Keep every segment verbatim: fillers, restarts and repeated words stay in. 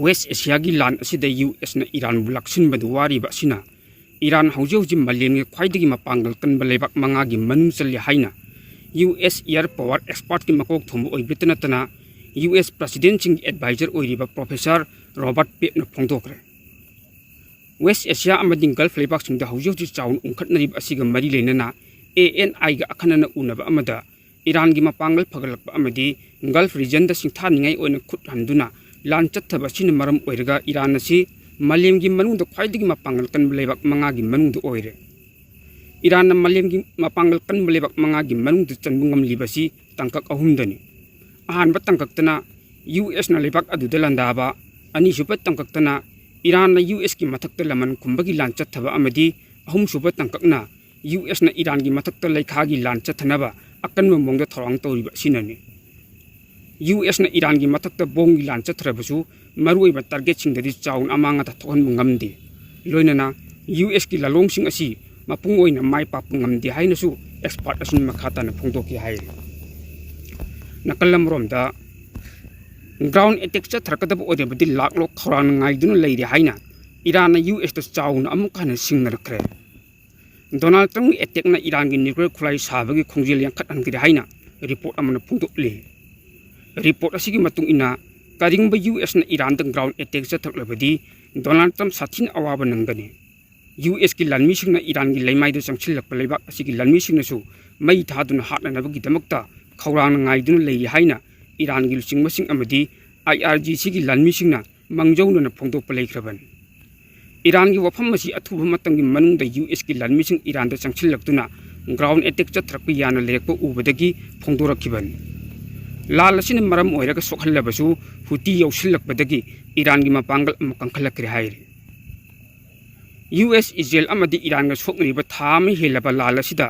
West ꯑꯦꯁꯤꯌꯥꯒꯤ ꯂꯥꯟ ꯑꯁꯤꯗ U ꯑꯦꯁꯅ ꯏꯔꯥꯟꯕꯨ ꯂꯥꯛꯁꯤꯟꯕꯗꯨ ꯋꯥꯔꯤꯕ ꯑꯁꯤꯅ ꯏꯔꯥꯟ ꯍꯧꯖꯤꯛ ꯍꯧꯖꯤꯛ ꯃꯥꯂꯦꯝꯒꯤ ꯈ꯭ꯋꯥꯏꯗꯒꯤ ꯃꯄꯥꯡꯒꯜ ꯀꯟꯕ ꯂꯩꯕꯥꯛ ꯃꯉꯥꯒꯤ ꯃꯅꯨꯡ ꯆꯜꯂꯤ ꯍꯥꯏꯅ ꯌꯨ ꯑꯦꯁ ꯏꯌꯥꯔ ꯄꯥꯋꯔ ꯑꯦꯛꯁꯄꯥꯔꯠꯀꯤ ꯃꯀꯣꯛ ꯊꯣꯡꯕ ꯑꯣꯏꯕꯇ ꯅꯠꯇꯅ ꯌꯨ ꯑꯦꯁ ꯄ꯭ꯔꯁꯤꯗꯦꯟꯁꯤꯡꯒꯤ ꯑꯦꯗꯚꯥꯏꯖꯔ ꯑꯣꯏꯔꯤꯕ ꯄ꯭ꯔꯣꯐꯦꯁꯔ ꯔꯣꯕꯔꯠ ꯄꯦꯞꯅ ꯐꯣꯡꯗꯣꯛꯈ꯭ꯔꯦ꯫ ꯋꯦꯁ ꯑꯦꯁꯤꯌꯥ ꯑꯃꯗꯤ ꯒꯜꯐ ꯂꯩꯕꯥꯛꯁꯤꯡꯗ ꯍꯧꯖꯤꯛ ꯍꯧꯖꯤꯛ ꯆꯥꯎꯅ ꯎꯪꯈꯠꯅꯔꯤꯕ ꯑꯁꯤꯒ ꯃꯔꯤ ꯂꯩꯅꯅ ꯑꯦ ꯑꯦꯟ ꯑꯥꯏꯒ ꯑꯈꯟꯅꯅ ꯎꯅꯕ ꯑꯃꯗ ꯏꯔꯥꯟꯒꯤ ꯃꯄꯥꯡꯒꯜ ꯐꯒꯠꯂꯛꯄ ꯑꯃꯗꯤ ꯒꯜꯐ ꯔꯤꯖꯟꯗ ꯁꯤꯡꯊꯥꯅꯤꯡꯉꯥꯏ ꯑꯣꯏꯅ ꯈꯨꯠ ꯍꯟꯗꯨꯅ ꯂꯥꯟ ꯆꯠꯊꯕ ꯑꯁꯤꯅ ꯃꯔꯝ ꯑꯣꯏꯔꯒ ꯏꯔꯥꯟ ꯑꯁꯤ ꯃꯥꯂꯦꯝꯒꯤ ꯃꯅꯨꯡꯗ ꯈ꯭ꯋꯥꯏꯗꯒꯤ ꯃꯄꯥꯡꯒꯜ ꯀꯟꯕ ꯂꯩꯕꯥꯛ ꯃꯉꯥꯒꯤ ꯃꯅꯨꯡꯗ ꯑꯣꯏꯔꯦ꯫ ꯏꯔꯥꯟꯅ ꯃꯥꯂꯦꯝꯒꯤ ꯃꯄꯥꯡꯒꯜ ꯀꯟꯕ ꯂꯩꯕꯥꯛ ꯃꯉꯥꯒꯤ ꯃꯅꯨꯡꯗ ꯆꯟꯕ ꯉꯝꯂꯤꯕ ꯑꯁꯤ ꯇꯥꯡꯀꯛ ꯑꯍꯨꯝꯗꯅꯤ꯫ ꯑꯍꯥꯟꯕ ꯇꯥꯡꯀꯛꯇꯅ ꯌꯨ ꯑꯦꯁꯅ ꯂꯩꯕꯥꯛ ꯑꯗꯨꯗ ꯂꯥꯟꯗꯥꯕ, ꯑꯅꯤꯁꯨꯕ ꯇꯥꯡꯀꯛꯇꯅ ꯏꯔꯥꯟꯅ ꯌꯨ ꯑꯦꯁꯀꯤ ꯃꯊꯛꯇ ꯂꯃꯟ ꯈꯨꯝꯕꯒꯤ ꯂꯥꯟ ꯆꯠꯊꯕ ꯑꯃꯗꯤ ꯑꯍꯨꯝꯁꯨꯕ ꯇꯥꯡꯀꯛꯅ ꯌꯨ ꯑꯦꯁꯅ ꯏꯔꯥꯟꯒꯤ ꯃꯊꯛꯇ ꯂꯩꯈꯥꯒꯤ ꯂꯥꯟ ꯆꯠꯊꯅꯕ ꯑꯀꯟꯕ ꯃꯑꯣꯡꯗ ꯊꯧꯔꯥꯡ ꯇꯧꯔꯤꯕ ꯑꯁꯤꯅꯅꯤ꯫ ꯌꯨ ꯑꯦꯁꯅ ꯏꯔꯥꯟꯒꯤ ꯃꯊꯛꯇ ꯕꯣꯝꯒꯤ ꯂꯥꯟ ꯆꯠꯊꯔꯕꯁꯨ ꯃꯔꯨꯑꯣꯏꯕ ꯇꯥꯔꯒꯦꯠꯁꯤꯡꯗꯗꯤ ꯆꯥꯎꯅ ꯑꯃꯥꯡ ꯑꯇꯥ ꯊꯣꯛꯍꯟꯕ ꯉꯝꯗꯦ꯫ ꯂꯣꯏꯅꯅ ꯌꯨ ꯑꯦꯁꯀꯤ ꯂꯥꯂꯣꯡꯁꯤꯡ ꯑꯁꯤ ꯃꯄꯨꯡ ꯑꯣꯏꯅ ꯃꯥꯏ ꯄꯥꯛꯄ ꯉꯝꯗꯦ ꯍꯥꯏꯅꯁꯨ ꯑꯦꯛꯁꯄꯥꯔꯠ ꯑꯁꯤꯅ ꯃꯈꯥ ꯇꯥꯅ ꯐꯣꯡꯗꯣꯛꯈꯤ ꯍꯥꯏꯔꯤ꯫ ꯅꯥꯀꯜ ꯑꯃꯔꯣꯝꯗ ꯒ꯭ꯔꯥꯎꯟ ꯑꯦꯇꯦꯛ ꯆꯠꯊꯔꯛꯀꯗꯕ ꯑꯣꯏꯔꯕꯗꯤ ꯂꯥꯛꯂꯣ ꯈꯧꯔꯥꯡꯅ ꯉꯥꯏꯗꯨꯅ ꯂꯩꯔꯦ ꯍꯥꯏꯅ ꯏꯔꯥꯟꯅ ꯌꯨ ꯑꯦꯁꯇ ꯆꯥꯎꯅ ꯑꯃꯨꯛ ꯍꯟꯅ ꯁꯤꯡꯅꯔꯛꯈ꯭ꯔꯦ꯫ ꯗꯣꯅꯥꯜꯗ ꯇ꯭ꯔꯝꯞꯀꯤ ꯑꯦꯇꯦꯛꯅ ꯏꯔꯥꯟꯒꯤ ꯅ꯭ꯌꯨꯀ꯭ꯂꯤꯌꯔ ꯈꯨꯠꯂꯥꯏ ꯁꯥꯕꯒꯤ ꯈꯣꯡꯖꯦꯜ ꯌꯥꯡꯈꯠꯍꯟꯈ꯭ꯔꯦ ꯍꯥꯏꯅ ꯔꯤꯄꯣꯔꯠ ꯑꯃꯅ ꯐꯣꯡꯗꯣꯛꯂꯤ꯫ ꯔꯤꯄꯣꯔꯠ ꯑꯁꯤꯒꯤ ꯃꯇꯨꯡ ꯏꯟꯅ, ꯀꯔꯤꯒꯨꯝꯕ ꯌꯨ ꯑꯦꯁꯅ ꯏꯔꯥꯟꯗ ꯒ꯭ꯔꯥꯎꯟ ꯑꯦꯇꯦꯛ ꯆꯠꯊꯔꯛꯂꯕꯗꯤ ꯗꯣꯅꯥꯜꯗ ꯇ꯭ꯔꯝꯞ ꯁꯥꯊꯤꯅ ꯑꯋꯥꯕ ꯅꯪꯒꯅꯤ꯫ ꯌꯨ ꯑꯦꯁꯀꯤ ꯂꯥꯟꯃꯤꯁꯤꯡꯅ ꯏꯔꯥꯟꯒꯤ ꯂꯩꯃꯥꯏꯗ ꯆꯪꯁꯤꯜꯂꯛꯄ ꯂꯩꯕꯥꯛ ꯑꯁꯤꯒꯤ ꯂꯥꯟꯃꯤꯁꯤꯡꯅꯁꯨ ꯃꯩ ꯊꯥꯗꯨꯅ ꯍꯥꯠꯅꯅꯕꯒꯤꯗꯃꯛꯇ ꯈꯧꯔꯥꯡꯅ ꯉꯥꯏꯗꯨꯅ ꯂꯩꯔꯤ ꯍꯥꯏꯅ ꯏꯔꯥꯟꯒꯤ ꯂꯨꯆꯤꯡꯕꯁꯤꯡ ꯑꯃꯗꯤ ꯑꯥꯏ ꯑꯥꯔ ꯖꯤ ꯁꯤꯒꯤ ꯂꯥꯟꯃꯤꯁꯤꯡꯅ ꯃꯥꯡꯖꯧꯅꯅ ꯐꯣꯡꯗꯣꯛꯄ ꯂꯩꯈ꯭ꯔꯕꯅꯤ꯫ ꯏꯔꯥꯟꯒꯤ ꯋꯥꯐꯝ ꯑꯁꯤ ꯑꯊꯨꯕ ꯃꯇꯝꯒꯤ ꯃꯅꯨꯡꯗ ꯌꯨ ꯑꯦꯁꯀꯤ ꯂꯥꯟꯃꯤꯁꯤꯡ ꯏꯔꯥꯟꯗ ꯆꯪꯁꯤꯜꯂꯛꯇꯨꯅ ꯒ꯭ꯔꯥꯎꯟ ꯑꯦꯇꯦꯛ ꯆꯠꯊꯔꯛꯄ ꯌꯥꯅ ꯂꯩꯔꯛꯄ ꯎꯕꯗꯒꯤ ꯐꯣꯡꯗꯣꯔꯛꯈꯤꯕꯅꯤ꯫ ꯂꯥꯟ ꯑꯁꯤꯅ ꯃꯔꯝ ꯑꯣꯏꯔꯒ ꯁꯣꯛꯍꯜꯂꯕꯁꯨ ꯍꯨꯇꯤ ꯌꯧꯁꯤꯜꯂꯛꯄꯗꯒꯤ ꯏꯔꯥꯟꯒꯤ ꯃꯄꯥꯡꯒꯜ ꯑꯃꯨꯛ ꯀꯟꯈꯠꯂꯛꯈ꯭ꯔꯦ ꯍꯥꯏꯔꯤ꯫ ꯌꯨ ꯑꯦꯁ, ꯏꯖꯔꯦꯜ ꯑꯃꯗꯤ ꯏꯔꯥꯟꯒ ꯁꯣꯛꯅꯔꯤꯕ ꯊꯥ ꯑꯃ ꯍꯦꯜꯂꯕ ꯂꯥꯟ ꯑꯁꯤꯗ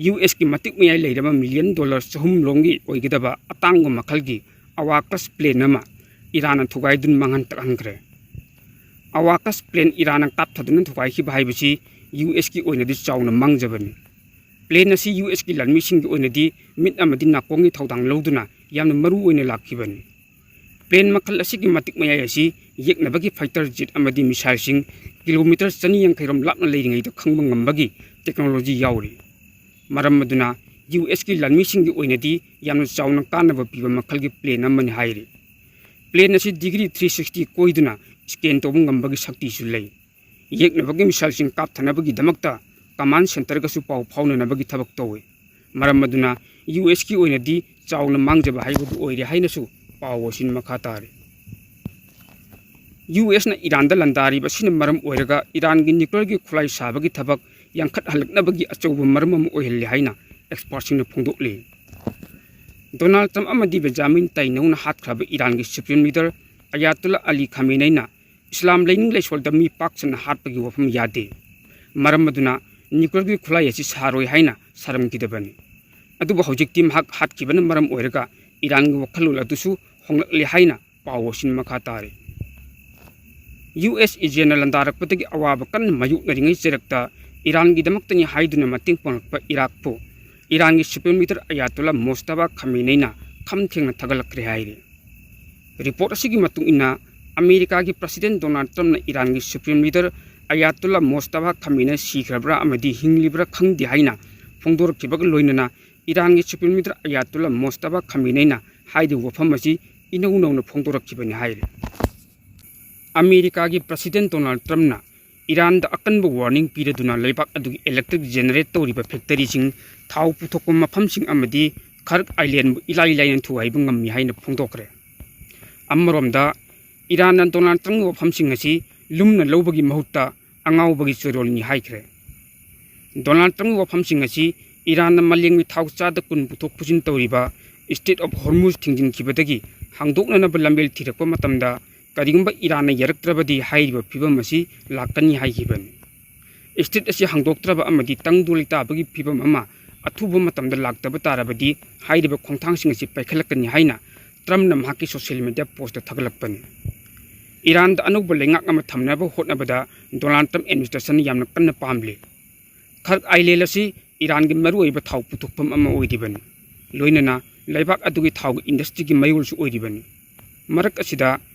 ꯌꯨ ꯑꯦꯁꯀꯤ ꯃꯇꯤꯛ ꯃꯌꯥꯏ ꯂꯩꯔꯕ ꯃꯤꯂꯤꯌꯟ ꯗꯣꯂꯔ ꯆꯍꯨꯝ ꯂꯣꯝꯒꯤ ꯑꯣꯏꯒꯗꯕ ꯑꯇꯥꯡꯕ ꯃꯈꯜꯒꯤ ꯑꯋꯥꯀꯁ ꯄ꯭ꯂꯦꯟ ꯑꯃ ꯏꯔꯥꯟꯅ ꯊꯨꯒꯥꯏꯗꯨꯅ ꯃꯥꯡꯍꯟ ꯇꯥꯛꯍꯟꯈ꯭ꯔꯦ꯫ ꯑꯋꯥꯀꯁ ꯄ꯭ꯂꯦꯟ ꯏꯔꯥꯟꯅ ꯀꯥꯞꯊꯗꯨꯅ ꯊꯨꯒꯥꯏꯈꯤꯕ ꯍꯥꯏꯕꯁꯤ ꯌꯨ ꯑꯦꯁꯀꯤ ꯑꯣꯏꯅꯗꯤ ꯆꯥꯎꯅ ꯃꯥꯡꯖꯕꯅꯤ꯫ ꯄ꯭ꯂꯦꯟ ꯑꯁꯤ ꯌꯨ ꯑꯦꯁꯀꯤ ꯂꯥꯟꯃꯤꯁꯤꯡꯒꯤ ꯑꯣꯏꯅꯗꯤ ꯃꯤꯠ ꯑꯃꯗꯤ ꯅꯥꯀꯣꯡꯒꯤ ꯊꯧꯗꯥꯡ ꯂꯧꯗꯨꯅ ꯌꯥꯝꯅ ꯃꯔꯨ ꯑꯣꯏꯅ ꯂꯥꯛꯈꯤꯕꯅꯤ꯫ Plane ꯃꯈꯜ ꯑꯁꯤꯒꯤ ꯃꯇꯤꯛ ꯃꯌꯥꯏ ꯑꯁꯤ ꯌꯦꯛꯅꯕꯒꯤ fighter jet ꯑꯃꯗꯤ missileꯁꯤꯡ kilometre ꯆꯅꯤ ꯌꯥꯡꯈꯩ ꯔꯣꯝ ꯂꯥꯞꯅ ꯂꯩꯔꯤꯉꯩꯗ ꯈꯪꯕ ꯉꯝꯕꯒꯤ technology ꯌꯥꯎꯔꯤ꯫ ꯃꯔꯝ ꯑꯗꯨꯅ USꯀꯤ ꯂꯥꯟꯃꯤꯁꯤꯡꯒꯤ ꯑꯣꯏꯅꯗꯤ ꯌꯥꯝꯅ ꯆꯥꯎꯅ ꯀꯥꯟꯅꯕ ꯄꯤꯕ ꯃꯈꯜꯒꯤ plane ꯑꯃꯅꯤ ꯍꯥꯏꯔꯤ꯫ Plane ꯑꯁꯤ degree three sixty ꯀꯣꯏꯗꯨꯅ scan ꯇꯧꯕ ꯉꯝꯕꯒꯤ ꯁꯛꯇꯤꯁꯨ ꯂꯩ꯫ ꯌꯦꯛꯅꯕꯒꯤ missileꯁꯤꯡ ꯀꯥꯞꯊꯅꯕꯒꯤꯗꯃꯛꯇ command centreꯒꯁꯨ ꯄꯥꯎ ꯐꯥꯎꯅꯅꯕꯒꯤ ꯊꯕꯛ ꯇꯧꯏ꯫ ꯃꯔꯝ ꯑꯗꯨꯅ USꯀꯤ ꯑꯣꯏꯅꯗꯤ ꯆꯥꯎꯅ ꯃꯥꯡꯖꯕ ꯍꯥꯏꯕꯗꯨ ꯑꯣꯏꯔꯦ ꯍꯥꯏꯅꯁꯨ ꯄꯥꯎ ꯑꯁꯤꯅ ꯃꯈꯥ ꯇꯥꯔꯤ꯫ USꯅ ꯏꯔꯥꯟꯗ ꯂꯥꯟꯗꯥꯔꯤꯕ ꯑꯁꯤꯅ ꯃꯔꯝ ꯑꯣꯏꯔꯒ ꯏꯔꯥꯟꯒꯤ nuclearꯒꯤ ꯈꯨꯠꯂꯥꯏ ꯁꯥꯕꯒꯤ ꯊꯕꯛ ꯌꯥꯡꯈꯠꯍꯜꯂꯛꯅꯕꯒꯤ ꯑꯆꯧꯕ ꯃꯔꯝ ꯑꯃ ꯑꯣꯏꯍꯜꯂꯤ ꯍꯥꯏꯅ expertꯁꯤꯡꯅ ꯐꯣꯡꯗꯣꯛꯂꯤ꯫ ꯗꯣꯅꯥꯜꯗ ꯇ꯭ꯔꯝꯞ ꯑꯃꯗꯤ ꯕꯦꯟꯖꯥꯃꯤꯟ ꯅꯦꯇꯥꯟꯌꯥꯍꯨꯅ ꯍꯥꯠꯈ꯭ꯔꯕ ꯏꯔꯥꯟꯒꯤ Supreme Leader ꯑꯌꯥꯇꯨꯜꯂꯥ ꯑꯂꯤ ꯈꯥꯃꯦꯅꯩꯅ ꯏꯁꯂꯥꯝ ꯂꯥꯏꯅꯤꯡ ꯂꯥꯏꯁꯣꯜꯗ ꯃꯤ ꯄꯥꯛ ꯁꯟꯅ ꯍꯥꯠꯄꯒꯤ ꯋꯥꯐꯝ ꯌꯥꯗꯦ꯫ ꯃꯔꯝ ꯑꯗꯨꯅ nuclearꯒꯤ ꯈꯨꯠꯂꯥꯏ ꯑꯁꯤ ꯁꯥꯔꯣꯏ ꯍꯥꯏꯅ ꯁꯥꯔꯝꯈꯤꯗꯕꯅꯤ꯫ ꯑꯗꯨꯕꯨ ꯍꯧꯖꯤꯛꯇꯤ ꯃꯍꯥꯛ ꯍꯥꯠꯈꯤꯕꯅ ꯃꯔꯝ ꯑꯣꯏꯔꯒ ꯏꯔꯥꯟꯒꯤ ꯋꯥꯈꯜꯂꯣꯟ ꯑꯗꯨꯁꯨ ꯍꯣꯡꯂꯛꯂꯦ ꯍꯥꯏꯅ ꯄꯥꯎ ꯑꯁꯤꯅ ꯃꯈꯥ ꯇꯥꯔꯤ꯫ US Israelꯅ ꯂꯥꯟꯗꯥꯔꯛꯄꯗꯒꯤ ꯑꯋꯥꯕ ꯀꯟꯅ ꯃꯥꯌꯣꯛꯅꯔꯤꯉꯩ ꯆꯩꯔꯛꯇ ꯏꯔꯥꯟꯒꯤꯗꯃꯛꯇꯅꯤ ꯍꯥꯏꯗꯨꯅ ꯃꯇꯦꯡ ꯄꯥꯡꯂꯛꯄ ꯏꯔꯥꯛꯄꯨ ꯏꯔꯥꯟꯒꯤ Supreme Leader ꯑꯌꯥꯇꯣꯜꯂꯥ ꯃꯣꯁꯇꯥꯕꯥ ꯈꯥꯃꯦꯅꯩꯅ ꯈꯝ ꯊꯦꯡꯅ ꯊꯥꯒꯠꯂꯛꯈ꯭ꯔꯦ ꯍꯥꯏꯔꯤ꯫ Report ꯑꯁꯤꯒꯤ ꯃꯇꯨꯡ ꯏꯟꯅ, ꯑꯃꯦꯔꯤꯀꯥꯒꯤ President ꯗꯣꯅꯥꯜꯗ ꯇ꯭ꯔꯝꯞꯅ ꯏꯔꯥꯟꯒꯤ Supreme Leader ꯑꯌꯥꯇꯣꯜꯂꯥ ꯃꯣꯁꯇꯥꯕꯥ ꯈꯥꯃꯦꯅꯩ ꯁꯤꯈ꯭ꯔꯕ꯭ꯔꯥ ꯑꯃꯗꯤ ꯍꯤꯡꯂꯤꯕ꯭ꯔꯥ ꯈꯪꯗꯦ ꯍꯥꯏꯅ ꯐꯣꯡꯗꯣꯔꯛꯈꯤꯕꯒ ꯂꯣꯏꯅꯅ ꯏꯔꯥꯟꯒꯤ Supreme Leader ꯑꯌꯥꯇꯣꯜꯂꯥ ꯃꯣꯁꯇꯥꯕꯥ ꯈꯥꯃꯦꯅꯩꯅ ꯍꯥꯏꯔꯤꯕ ꯋꯥꯐꯝ ꯑꯁꯤ ꯏꯅꯧ ꯅꯧꯅ ꯐꯣꯡꯗꯣꯔꯛꯈꯤꯕꯅꯤ ꯍꯥꯏꯔꯤ꯫ ꯑꯃꯦꯔꯤꯀꯥꯒꯤ President ꯗꯣꯅꯥꯜꯗ ꯇ꯭ꯔꯝꯞꯅ ꯏꯔꯥꯟꯗ ꯑꯀꯟꯕ warning ꯄꯤꯔꯗꯨꯅ ꯂꯩꯕꯥꯛ ꯑꯗꯨꯒꯤ electric generate ꯇꯧꯔꯤꯕ factoryꯁꯤꯡ ꯊꯥꯎ ꯄꯨꯊꯣꯛꯄ ꯃꯐꯝꯁꯤꯡ ꯑꯃꯗꯤ ꯈꯔꯛ Islandꯕꯨ ꯏꯂꯥꯏ ꯂꯥꯏꯅ ꯊꯨꯒꯥꯏꯕ ꯉꯝꯃꯤ ꯍꯥꯏꯅ ꯐꯣꯡꯗꯣꯛꯈ꯭ꯔꯦ꯫ ꯑꯃꯔꯣꯝꯗ ꯏꯔꯥꯟꯅ ꯗꯣꯅꯥꯜꯗ ꯇ꯭ꯔꯝꯞꯀꯤ ꯋꯥꯐꯝꯁꯤꯡ ꯑꯁꯤ ꯂꯨꯝꯅ ꯂꯧꯕꯒꯤ ꯃꯍꯨꯠꯇ ꯑꯉꯥꯎꯕꯒꯤ ꯆꯣꯏꯔꯣꯜꯅꯤ ꯍꯥꯏꯈ꯭ꯔꯦ꯫ ꯗꯣꯅꯥꯜꯗ ꯇ꯭ꯔꯝꯞꯀꯤ ꯋꯥꯐꯝꯁꯤꯡ ꯑꯁꯤ ꯏꯔꯥꯟꯅ ꯃꯥꯂꯦꯝꯒꯤ ꯊꯥꯎ ꯆꯥꯗ ꯀꯨꯟ ꯄꯨꯊꯣꯛ ꯄꯨꯁꯤꯟ ꯇꯧꯔꯤꯕ Strait of Hormuz ꯊꯤꯡꯖꯤꯟꯈꯤꯕꯗꯒꯤ ꯍꯥꯡꯗꯣꯛꯅꯅꯕ ꯂꯝꯕꯦꯜ ꯊꯤꯔꯛꯄ ꯃꯇꯝꯗ ꯀꯔꯤꯒꯨꯝꯕ ꯏꯔꯥꯟꯅ ꯌꯥꯔꯛꯇ꯭ꯔꯕꯗꯤ ꯍꯥꯏꯔꯤꯕ ꯐꯤꯕꯝ ꯑꯁꯤ ꯂꯥꯛꯀꯅꯤ ꯍꯥꯏꯈꯤꯕꯅꯤ꯫ Strait ꯑꯁꯤ ꯍꯥꯡꯗꯣꯛꯇ꯭ꯔꯕ ꯑꯃꯗꯤ ꯇꯪꯗꯨ ꯂꯩꯇꯥꯕꯒꯤ ꯐꯤꯕꯝ ꯑꯃ ꯑꯊꯨꯕ ꯃꯇꯝꯗ ꯂꯥꯛꯇꯕ ꯇꯥꯔꯕꯗꯤ ꯍꯥꯏꯔꯤꯕ ꯈꯣꯡꯊꯥꯡꯁꯤꯡ ꯑꯁꯤ ꯄꯥꯏꯈꯠꯂꯛꯀꯅꯤ ꯍꯥꯏꯅ ꯇ꯭ꯔꯝꯞꯅ ꯃꯍꯥꯛꯀꯤ social media postꯇ ꯊꯥꯒꯠꯂꯛꯄꯅꯤ꯫ ꯏꯔꯥꯟꯗ ꯑꯅꯧꯕ ꯂꯩꯉꯥꯛ ꯑꯃ ꯊꯝꯅꯕ ꯍꯣꯠꯅꯕꯗ ꯗꯣꯅꯥꯜꯗ ꯇ꯭ꯔꯝꯞ administration ꯌꯥꯝꯅ ꯀꯟꯅ ꯄꯥꯝꯂꯤ꯫ ꯈꯔꯛ Island ꯑꯁꯤ ꯏꯔꯥꯟꯒꯤ ꯃꯔꯨꯑꯣꯏꯕ ꯊꯥꯎ ꯄꯨꯊꯣꯛꯐꯝ ꯑꯃ ꯑꯣꯏꯔꯤꯕꯅꯤ, ꯂꯣꯏꯅꯅ ꯂꯩꯕꯥꯛ ꯑꯗꯨꯒꯤ ꯊꯥꯎꯒꯤ industryꯒꯤ ꯃꯌꯣꯜꯁꯨ ꯑꯣꯏꯔꯤꯕꯅꯤ꯫ ꯃꯔꯛ ꯑꯁꯤꯗ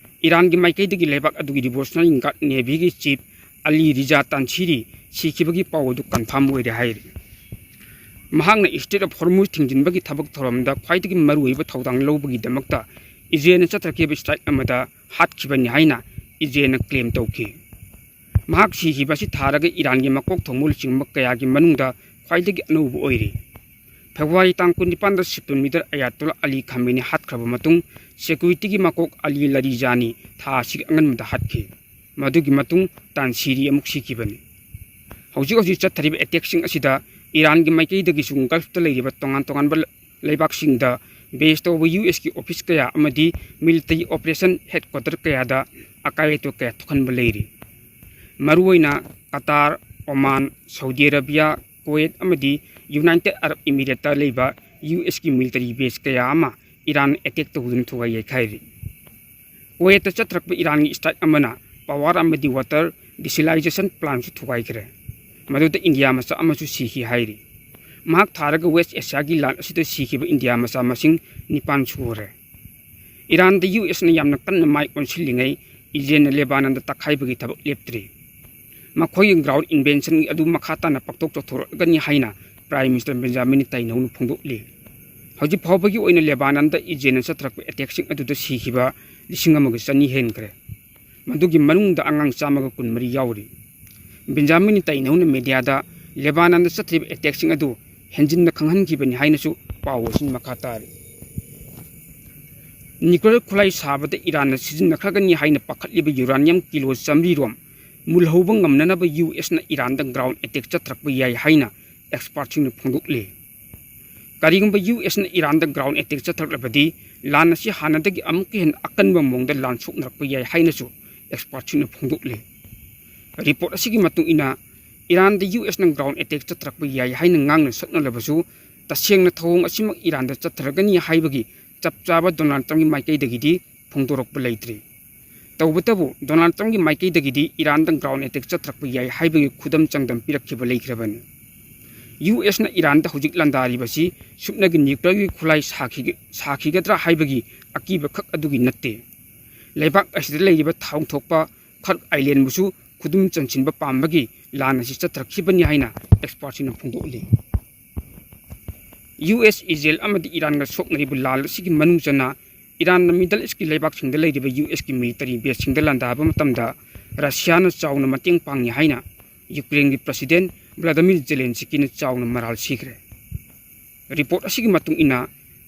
ꯏꯔꯥꯟꯒꯤ ꯃꯥꯏꯀꯩꯗꯒꯤ ꯂꯩꯕꯥꯛ ꯑꯗꯨꯒꯤ Revolutionary Guard Navy ꯒꯤ chief ꯑꯂꯤ ꯔꯤꯖꯥ ꯇꯥꯟꯁꯤꯔꯤ ꯁꯤꯈꯤꯕꯒꯤ ꯄꯥꯎ ꯑꯗꯨ confirm ꯑꯣꯏꯔꯦ ꯍꯥꯏꯔꯤ꯫ ꯃꯍꯥꯛꯅ Strait of Hormuz ꯊꯤꯡꯖꯤꯟꯕꯒꯤ ꯊꯕꯛ ꯊꯧꯔꯝꯗ ꯈ꯭ꯋꯥꯏꯗꯒꯤ ꯃꯔꯨꯑꯣꯏꯕ ꯊꯧꯗꯥꯡ ꯂꯧꯕꯒꯤꯗꯃꯛꯇ ꯏꯖꯔꯦꯜꯅ ꯆꯠꯊꯈꯤꯕ strike ꯑꯃꯗ ꯍꯥꯠꯈꯤꯕꯅꯤ ꯍꯥꯏꯅ ꯏꯖꯔꯦꯜꯅ claim ꯇꯧꯈꯤ꯫ ꯃꯍꯥꯛ ꯁꯤꯈꯤꯕ ꯑꯁꯤ ꯊꯥꯔꯒ ꯏꯔꯥꯟꯒꯤ ꯃꯀꯣꯛ ꯊꯣꯡꯕ ꯂꯨꯆꯤꯡꯕ ꯀꯌꯥꯒꯤ ꯃꯅꯨꯡꯗ ꯈ꯭ꯋꯥꯏꯗꯒꯤ ꯑꯅꯧꯕ ꯑꯣꯏꯔꯤ꯫ February ꯇꯥꯡ ꯀꯨꯟꯅꯤꯄꯥꯟꯗ Supreme Leader Ayatollah Ali Khamenei ꯍꯥꯠꯈ꯭ꯔꯕ ꯃꯇꯨꯡ, security ꯒꯤ ꯃꯀꯣꯛ ꯑꯂꯤ ꯂꯔꯤꯖꯥꯅꯤ ꯊꯥ ꯑꯁꯤꯒꯤ ꯑꯉꯟꯕꯗ ꯍꯥꯠꯈꯤ꯫ ꯃꯗꯨꯒꯤ ꯃꯇꯨꯡ ꯇꯥꯟꯁꯤꯔꯤ ꯑꯃꯨꯛ ꯁꯤꯈꯤꯕꯅꯤ꯫ ꯍꯧꯖꯤꯛ ꯍꯧꯖꯤꯛ ꯆꯠꯊꯔꯤꯕ attack ꯁꯤꯡ ꯑꯁꯤꯗ ꯏꯔꯥꯟꯒꯤ ꯃꯥꯏꯀꯩꯗꯒꯤꯁꯨ Gulf ꯇ ꯂꯩꯔꯤꯕ ꯇꯣꯉꯥꯟ ꯇꯣꯉꯥꯟꯕ ꯂꯩꯕꯥꯛꯁꯤꯡꯗ base ꯇꯧꯕ U S ꯀꯤ office ꯀꯌꯥ ꯑꯃꯗꯤ military operation headquarter ꯀꯌꯥꯗ ꯑꯀꯥꯏ ꯑꯇꯣꯏ ꯀꯌꯥ ꯊꯣꯛꯍꯟꯕ ꯂꯩꯔꯤ꯫ ꯃꯔꯨꯑꯣꯏꯅ ꯀꯇꯥꯔ, ꯑꯣꯃꯥꯟ, ꯁꯥꯎꯗꯤ ꯑꯔꯥꯕꯤꯌꯥ, ꯀꯨꯋꯦꯠ ꯑꯃꯗꯤ United Arab Emirates ꯇ ꯂꯩꯕ U S ꯀꯤ military base ꯀꯌꯥ ꯑꯃ ꯏꯔꯥꯟ attack ꯇꯧꯗꯨꯅ ꯊꯨꯒꯥꯏ ꯌꯩꯈꯥꯏꯔꯤ꯫ ꯀꯨꯋꯦꯠꯇ ꯆꯠꯊꯔꯛꯄ ꯏꯔꯥꯟꯒꯤ strike ꯑꯃꯅ power ꯑꯃꯗꯤ water desalination plant ꯁꯨ ꯊꯨꯒꯥꯏꯈ꯭ꯔꯦ꯫ ꯃꯗꯨꯗ ꯏꯟꯗꯤꯌꯥ ꯃꯆꯥ ꯑꯃꯁꯨ ꯁꯤꯈꯤ ꯍꯥꯏꯔꯤ꯫ ꯃꯍꯥꯛ ꯊꯥꯔꯒ West Asia ꯒꯤ ꯂꯥꯟ ꯑꯁꯤꯗ ꯁꯤꯈꯤꯕ ꯏꯟꯗꯤꯌꯥ ꯃꯆꯥ ꯃꯁꯤꯡ ꯅꯤꯄꯥꯟ ꯁꯨꯔꯦ꯫ ꯏꯔꯥꯟꯗ U S ꯅ ꯌꯥꯝꯅ ꯀꯟꯅ ꯃꯥꯏ ꯑꯣꯟꯁꯤꯜꯂꯤꯉꯩ, ꯏꯖꯔꯦꯜꯅ ꯂꯦꯕꯥꯅꯟꯗ ꯇꯛꯈꯥꯏꯕꯒꯤ ꯊꯕꯛ ꯂꯦꯞꯇ꯭ꯔꯤ꯫ ꯃꯈꯣꯏꯒꯤ ground invasion ꯑꯗꯨ ꯃꯈꯥ ꯇꯥꯅ ꯄꯥꯛꯊꯣꯛ ꯆꯥꯎꯊꯣꯔꯛꯀꯅꯤ ꯍꯥꯏꯅ Prime Minister ꯕꯦꯟꯖꯥꯃꯤꯟ ꯅꯦꯇꯥꯟꯌꯥꯍꯨꯅ ꯐꯣꯡꯗꯣꯛꯂꯤ꯫ ꯍꯧꯖꯤꯛ ꯐꯥꯎꯕꯒꯤ ꯑꯣꯏꯅ ꯂꯦꯕꯥꯅꯟꯗ ꯏꯖꯔꯦꯜꯅ ꯆꯠꯊꯔꯛꯄ attack ꯁꯤꯡ ꯑꯗꯨꯗ ꯁꯤꯈꯤꯕ ꯂꯤꯁꯤꯡ ꯑꯃꯒ ꯆꯅꯤ ꯍꯦꯟꯈ꯭ꯔꯦ꯫ ꯃꯗꯨꯒꯤ ꯃꯅꯨꯡꯗ ꯑꯉꯥꯡ ꯆꯥꯝꯃꯒ ꯀꯨꯟꯃꯔꯤ ꯌꯥꯎꯔꯤ꯫ ꯕꯦꯟꯖꯥꯃꯤꯟ ꯅꯦꯇꯥꯟꯌꯥꯍꯨꯅ media ꯗ ꯂꯦꯕꯥꯅꯟꯗ ꯆꯠꯊꯔꯤꯕ attack ꯁꯤꯡ ꯑꯗꯨ ꯍꯦꯟꯖꯤꯟꯅ ꯈꯪꯍꯟꯈꯤꯕꯅꯤ ꯍꯥꯏꯅꯁꯨ ꯄꯥꯎ ꯑꯁꯤꯅ ꯃꯈꯥ ꯇꯥꯔꯤ꯫ Nuclear ꯈꯨꯠꯂꯥꯏ ꯁꯥꯕꯗ ꯏꯔꯥꯟꯅ ꯁꯤꯖꯤꯟꯅꯈ꯭ꯔꯒꯅꯤ ꯍꯥꯏꯅ ꯄꯥꯈꯠꯂꯤꯕ uranium ꯀꯤꯂꯣ ꯆꯥꯃꯔꯤ ꯔꯣꯝ ꯃꯨꯜꯍꯧꯕ ꯉꯝꯅꯅꯕ U S ꯅ ꯏꯔꯥꯟꯗ ground attack ꯆꯠꯊꯔꯛꯄ ꯌꯥꯏ ꯍꯥꯏꯅ expert ꯁꯤꯡꯅ ꯐꯣꯡꯗꯣꯛꯂꯤ꯫ ꯀꯔꯤꯒꯨꯝꯕ U S ꯅ ꯏꯔꯥꯟꯗ ground attack ꯆꯠꯊꯔꯛꯂꯕꯗꯤ, ꯂꯥꯟ ꯑꯁꯤ ꯍꯥꯟꯅꯗꯒꯤ ꯑꯃꯨꯛꯀ ꯍꯦꯟꯅ ꯑꯀꯟꯕ ꯃꯑꯣꯡꯗ ꯂꯥꯟ ꯁꯣꯛꯅꯔꯛꯄ ꯌꯥꯏ ꯍꯥꯏꯅꯁꯨ expert ꯁꯤꯡꯅ ꯐꯣꯡꯗꯣꯛꯂꯤ꯫ Report ꯑꯁꯤꯒꯤ ꯃꯇꯨꯡ ꯏꯟꯅ, ꯏꯔꯥꯟꯗ U S ꯅ ground attack ꯆꯠꯊꯔꯛꯄ ꯌꯥꯏ ꯍꯥꯏꯅ ꯉꯥꯡꯅ ꯁꯛꯅꯂꯕꯁꯨ, ꯇꯁꯦꯡꯅ ꯊꯧꯑꯣꯡ ꯑꯁꯤꯃꯛ ꯏꯔꯥꯟꯗ ꯆꯠꯊꯔꯒꯅꯤ ꯍꯥꯏꯕꯒꯤ ꯆꯞ ꯆꯥꯕ ꯗꯣꯅꯥꯜꯗ ꯇ꯭ꯔꯝꯞꯀꯤ ꯃꯥꯏꯀꯩꯗꯒꯤꯗꯤ ꯐꯣꯡꯗꯣꯔꯛꯄ ꯂꯩꯇ꯭ꯔꯤ꯫ ꯇꯧꯕꯇꯕꯨ, ꯗꯣꯅꯥꯜꯗ ꯇ꯭ꯔꯝꯞꯀꯤ ꯃꯥꯏꯀꯩꯗꯒꯤꯗꯤ ꯏꯔꯥꯟꯗ ground attack ꯆꯠꯊꯔꯛꯄ ꯌꯥꯏ ꯍꯥꯏꯕꯒꯤ ꯈꯨꯗꯝ ꯆꯥꯡꯗꯝ ꯄꯤꯔꯛꯈꯤꯕ ꯂꯩꯈ꯭ꯔꯕꯅꯤ꯫ ꯌꯨ ꯑꯦꯁꯅ ꯏꯔꯥꯟꯗ ꯍꯧꯖꯤꯛ ꯂꯥꯟꯗꯥꯔꯤꯕꯁꯤ ꯁꯨꯞꯅꯒꯤ ꯅ꯭ꯌꯨꯀ꯭ꯂꯤꯌꯔꯒꯤ ꯈꯨꯠꯂꯥꯏ ꯁꯥꯈꯤꯒ-, ꯁꯥꯈꯤꯒꯗ꯭ꯔꯥ ꯍꯥꯏꯕꯒꯤ ꯑꯀꯤꯕ ꯈꯛ ꯑꯗꯨꯒꯤ ꯅꯠꯇꯦ꯫ ꯂꯩꯕꯥꯛ ꯑꯁꯤꯗ ꯂꯩꯔꯤꯕ ꯊꯥꯎ ꯊꯣꯛꯄ ꯈꯔꯛ ꯑꯥꯏꯂꯦꯟꯕꯨꯁꯨ ꯈꯨꯗꯨꯝ ꯆꯟꯁꯤꯟꯕ ꯄꯥꯝꯕꯒꯤ ꯂꯥꯟ ꯑꯁꯤ ꯆꯠꯊꯔꯛꯈꯤꯕꯅꯤ ꯍꯥꯏꯅ ꯑꯦꯛꯁꯄꯔꯠꯁꯤꯡꯅ ꯐꯣꯡꯗꯣꯛꯂꯤ꯫ ꯌꯨ ꯑꯦꯁ, ꯏꯖꯔꯦꯜ ꯑꯃꯗꯤ ꯏꯔꯥꯟꯒ ꯁꯣꯛꯅꯔꯤꯕ ꯂꯥꯟ ꯑꯁꯤꯒꯤ ꯃꯅꯨꯡ ꯆꯟꯅ ꯏꯔꯥꯟꯅ ꯃꯤꯗꯜ ꯏꯁꯀꯤ ꯂꯩꯕꯥꯛꯁꯤꯡꯗ ꯂꯩꯔꯤꯕ ꯌꯨ ꯑꯦꯁꯀꯤ ꯃꯤꯂꯤꯇꯔꯤ ꯕꯦꯁꯁꯤꯡꯗ ꯂꯥꯟꯗꯥꯕ ꯃꯇꯝꯗ ꯔꯁꯤꯌꯥꯅ ꯆꯥꯎꯅ ꯃꯇꯦꯡ ꯄꯥꯡꯏ ꯍꯥꯏꯅ ꯌꯨꯀ꯭ꯔꯦꯟꯒꯤ ꯄ꯭ꯔꯁꯤꯗꯦꯟ ꯚ꯭ꯂꯥꯗꯤꯃꯤꯔ ꯖꯦꯂꯦꯟꯁꯀꯤꯅ ꯆꯥꯎꯅ ꯃꯔꯥꯜ ꯁꯤꯈ꯭ꯔꯦ꯫ ꯔꯤꯄꯣꯔꯠ ꯑꯁꯤꯒꯤ ꯃꯇꯨꯡ ꯏꯟꯅ,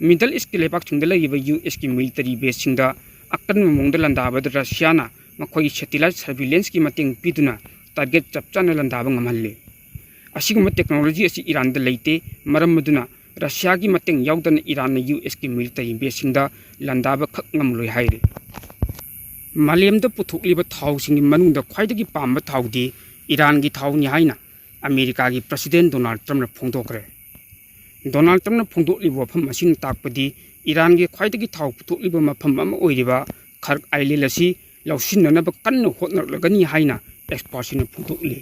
ꯃꯤꯗꯜ ꯏꯁꯀꯤ ꯂꯩꯕꯥꯛꯁꯤꯡꯗ ꯂꯩꯔꯤꯕ ꯌꯨ ꯑꯦꯁꯀꯤ ꯃꯤꯂꯤꯇꯔꯤ ꯕꯦꯁꯁꯤꯡꯗ ꯑꯀꯟꯕ ꯃꯑꯣꯡꯗ ꯂꯥꯟꯗꯥꯕꯗ ꯔꯁꯤꯌꯥꯅ ꯃꯈꯣꯏꯒꯤ ꯁꯦꯇꯤꯂꯥꯏꯠ ꯁꯔꯚꯤꯂꯦꯟꯁꯀꯤ ꯃꯇꯦꯡ ꯄꯤꯗꯨꯅ ꯇꯥꯔꯒꯦꯠ ꯆꯞ ꯆꯥꯅ ꯂꯥꯟꯗꯥꯕ ꯉꯝꯍꯜꯂꯤ꯫ ꯑꯁꯤꯒꯨꯝꯕ ꯇꯦꯛꯅꯣꯂꯣꯖꯤ ꯑꯁꯤ ꯏꯔꯥꯟꯗ ꯂꯩꯇꯦ, ꯃꯔꯝ ꯑꯗꯨꯅ ꯔꯁꯤꯌꯥꯒꯤ ꯃꯇꯦꯡ ꯌꯥꯎꯗꯅ ꯏꯔꯥꯟꯅ ꯌꯨ ꯑꯦꯁꯀꯤ ꯃꯤꯂꯤꯇꯔꯤ ꯕꯦꯁꯁꯤꯡꯗ ꯂꯥꯟꯗꯥꯕ ꯈꯛ ꯉꯝꯂꯣꯏ ꯍꯥꯏꯔꯤ꯫ ꯃꯥꯂꯦꯝꯗ ꯄꯨꯊꯣꯛꯂꯤꯕ ꯊꯥꯎꯁꯤꯡꯒꯤ ꯃꯅꯨꯡꯗ ꯈ꯭ꯋꯥꯏꯗꯒꯤ ꯄꯥꯝꯕ ꯊꯥꯎꯗꯤ ꯏꯔꯥꯟꯒꯤ ꯊꯥꯎꯅꯤ ꯍꯥꯏꯅ ꯑꯃꯦꯔꯤꯀꯥꯒꯤ ꯄ꯭ꯔꯁꯤꯗꯦꯟ ꯗꯣꯅꯥꯜꯗ ꯇ꯭ꯔꯝꯞꯅ ꯐꯣꯡꯗꯣꯛꯈ꯭ꯔꯦ꯫ ꯗꯣꯅꯥꯜꯗ ꯇ꯭ꯔꯝꯞꯅ ꯐꯣꯡꯗꯣꯛꯂꯤꯕ ꯋꯥꯐꯝ ꯑꯁꯤꯅ ꯇꯥꯛꯄꯗꯤ ꯏꯔꯥꯟꯒꯤ ꯈ꯭ꯋꯥꯏꯗꯒꯤ ꯊꯥꯎ ꯄꯨꯊꯣꯛꯂꯤꯕ ꯃꯐꯝ ꯑꯃ ꯑꯣꯏꯔꯤꯕ ꯈꯔꯛ ꯑꯥꯏꯂꯦꯟ ꯑꯁꯤ ꯂꯧꯁꯤꯟꯅꯅꯕ ꯀꯟꯅ ꯍꯣꯠꯅꯔꯛꯂꯒꯅꯤ ꯍꯥꯏꯅ ꯑꯦꯛꯁꯄꯔꯠꯁꯤꯡꯅ ꯐꯣꯡꯗꯣꯛꯂꯤ꯫